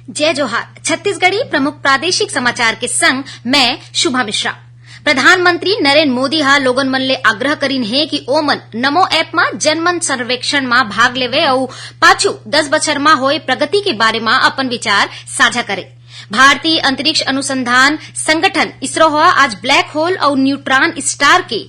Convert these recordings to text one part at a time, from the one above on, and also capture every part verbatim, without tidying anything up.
जय जोहार। छत्तीसगढ़ी प्रमुख प्रादेशिक समाचार के संग मैं शुभा मिश्रा। प्रधानमंत्री नरेंद्र मोदी ह लोगन मन ले आग्रह करिन हे कि ओमन नमो ऐप म जनमन सर्वेक्षण म भाग लेवे अउ पाछू दस बछर म होए प्रगति के बारे म अपन विचार साझा करे। भारतीय अंतरिक्ष अनुसंधान संगठन इसरो ह आज ब्लैक होल अउ न्यूट्रॉन स्टार के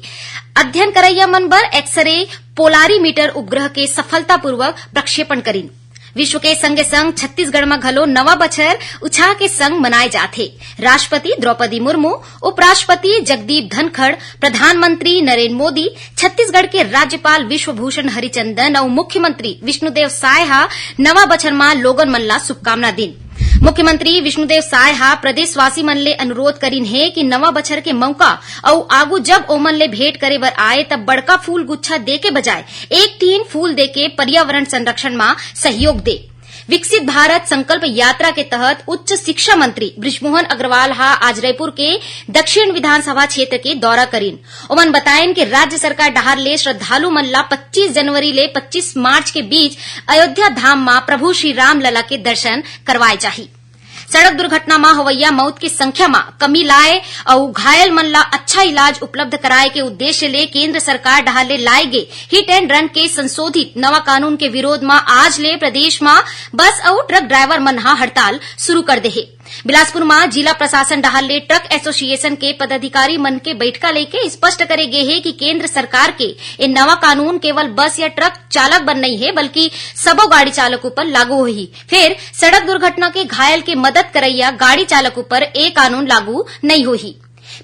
अध्ययन करइया मन बर एक्सरे पोलारीमीटर उपग्रह के सफलतापूर्वक प्रक्षेपण करिन। विश्व के संगे संग छत्तीसगढ़ म घलो नवा बछर उछाह के संग मनाए जाथे। राष्ट्रपति द्रौपदी मुर्मू, उपराष्ट्रपति जगदीप धनखड़, प्रधानमंत्री नरेंद्र मोदी, छत्तीसगढ़ के राज्यपाल विश्वभूषण हरिचंदन अउ मुख्यमंत्री विष्णुदेव साय ह नवा बछर म लोगन मन ला शुभकामना दीन। मुख्यमंत्री विष्णुदेव साय ह प्रदेशवासी मन ले अनुरोध करिन हे कि नवा बछर के मौका अउ आगू जब ओमन ले भेंट करे बर आए, तब बड़का फूल गुच्छा दे के बजाय एक टीन फूल देके पर्यावरण संरक्षण म सहयोग दे। विकसित भारत संकल्प यात्रा के तहत उच्च शिक्षा मंत्री बृजमोहन अग्रवाल ह आज रायपुर के दक्षिण विधानसभा क्षेत्र के दौरा करिन। ओमन बतायन कि राज्य सरकार डहार ले श्रद्धालु मन ला पच्चीस जनवरी ले पच्चीस मार्च के बीच अयोध्या धाम म प्रभु श्री रामलला के दर्शन करवाए जाही। सड़क दुर्घटना म होवइया मौत के संख्या म कमी लाए अउ घायल मन ला अच्छा इलाज उपलब्ध कराए के उद्देश्य ले केंद्र सरकार डहार ले लाए गे हिट एंड रन के संशोधित नवा कानून के विरोध म आज ले प्रदेश म बस अउ ट्रक ड्राइवर मन ह हड़ताल शुरू कर दे हे। बिलासपुर म जिला प्रशासन डहार ले ट्रक एसोसिएशन के पदाधिकारी मन के बैठका लेके स्पष्ट करे गे हे कि केंद्र सरकार के ए नवा कानून केवल बस या ट्रक चालक बर नइ हे, बल्कि सबो गाड़ी चालक ऊपर लागू होही। फेर सड़क दुर्घटना के घायल के मदद करइया गाड़ी चालक ऊपर ए कानून लागू नइ होही।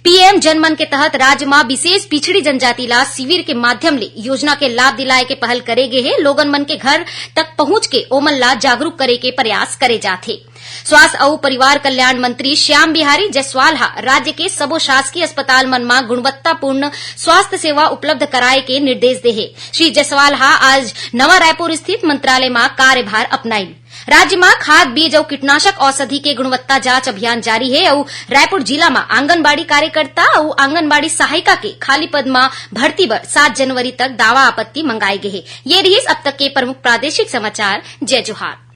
पीएम जनमन के तहत राज्य म विशेष पिछड़ी जनजाति ला शिविर के माध्यम ले योजना के लाभ दिलाए के पहल करे गे हे। लोगन मन के घर तक पहुंच के ओमन ला जागरूक करे के प्रयास करे जाथे। स्वास्थ्य अउ परिवार कल्याण मंत्री श्याम बिहारी जायसवाल ह राज्य के सबो शासकीय अस्पताल मन म गुणवत्तापूर्ण स्वास्थ्य सेवा उपलब्ध कराए के निर्देश दे हे। श्री जायसवाल ह आज नवा रायपुर स्थित मंत्रालय म कार्यभार अपनाइन। राज्य म खाद, बीज अउ कीटनाशक औषधि के गुणवत्ता जांच अभियान जारी हे अउ रायपुर जिला म आंगनबाड़ी कार्यकर्ता अउ आंगनबाड़ी सहायिका के खाली पद म भर्ती बर सात जनवरी तक दावा आपत्ति मंगाए गे हे। ये रिहिस अब तक के प्रमुख प्रादेशिक समाचार। जय जोहार।